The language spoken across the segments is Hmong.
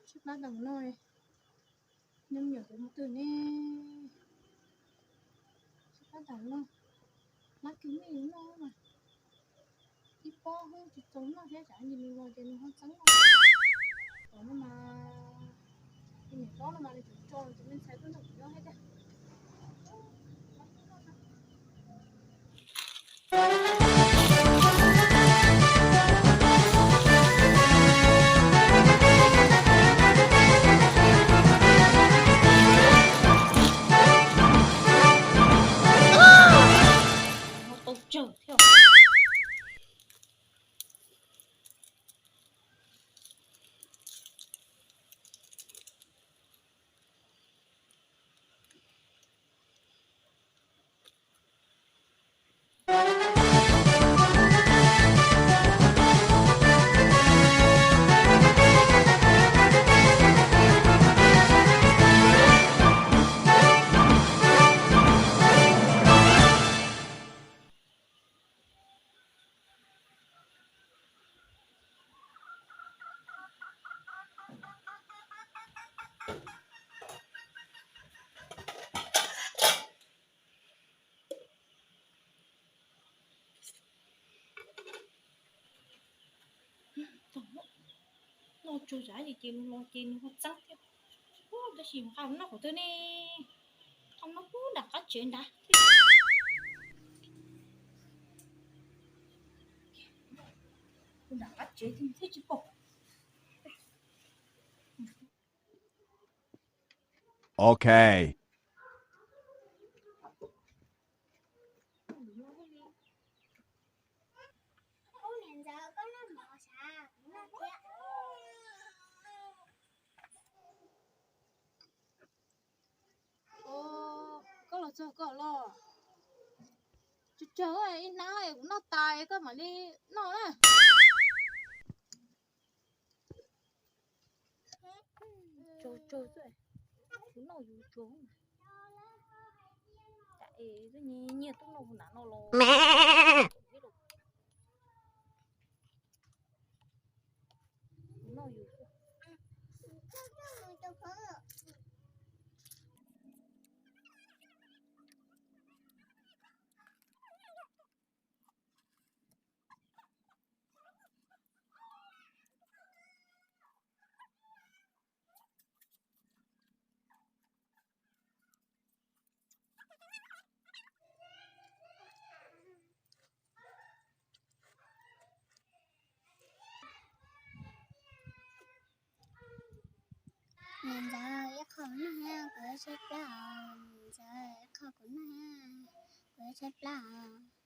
Sib plab tas no, nyob me nyuam tus mus twg ne? Sib plab tas no, plab kiag me no mas ib pob hwb tsis txaus noj thiab, tsam nws los ces nws ho txeeb no. Tom no mas, niam hlob no mas nws tseem tso nws tus me ntxhais tuaj nrog kuv nyob thiab tiag. Tau tsawg thiab. Noj tsuag zam ces nws los ces nws ho txeeb thiab. Tab sis nqa noj qhov twg ne? Nqa noj pub nram qab tsev nrad. Nram qab tsev thiab tsis pom. Ok. Koj los txog koj los. Tsuag tsuag ib hnab kuv noj tas koj mam li noj na. Tsuag tsuag xwb, kuv noj yus tsuag. Cas es nyiaj tub noj nram no los. Kuv noj yus xwb. Niam ntxawm, ib qho kuv noj thiab, kuv yuav tshaib plab os. Niam ntxawm, ib qho kuv noj thiab, kuv yuav tshaib plab os.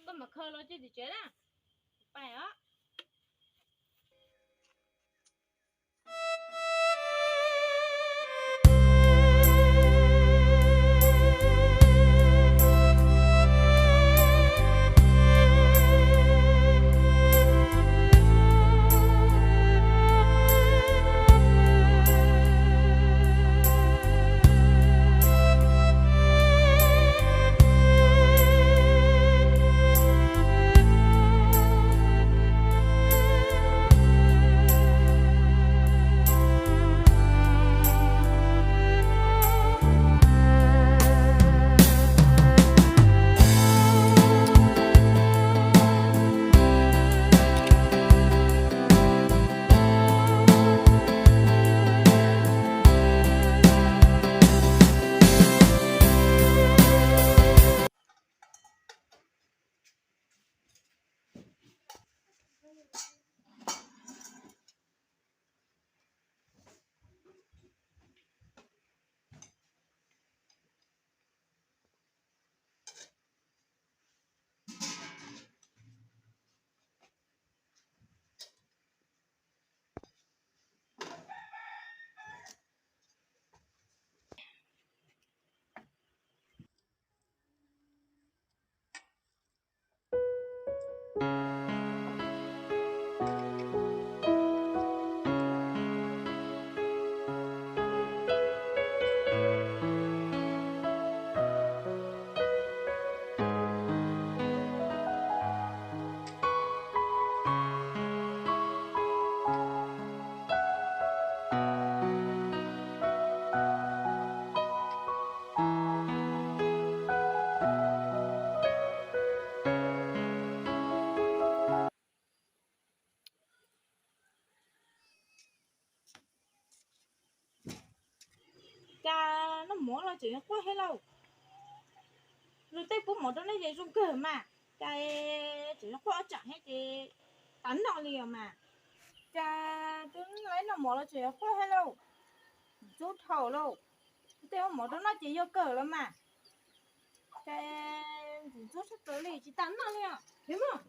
Koj mam khaws los tso tim tsev na. Pais os. Mov los tseem yuav quaj thiab lauj. Luag tej pub mov rau noj ces zoo kawg mas, cas tseem yuav quaj ob tsam thiab ces tas noj li os mas. Cas twb laib noj mov los tseem yuav quaj thiab lauj. Ntxub dhau lauj. Tej pub mov rau noj ces yog kawg los mas, cas ntxub tshaj plaws li tsis tas noj li os. Mus,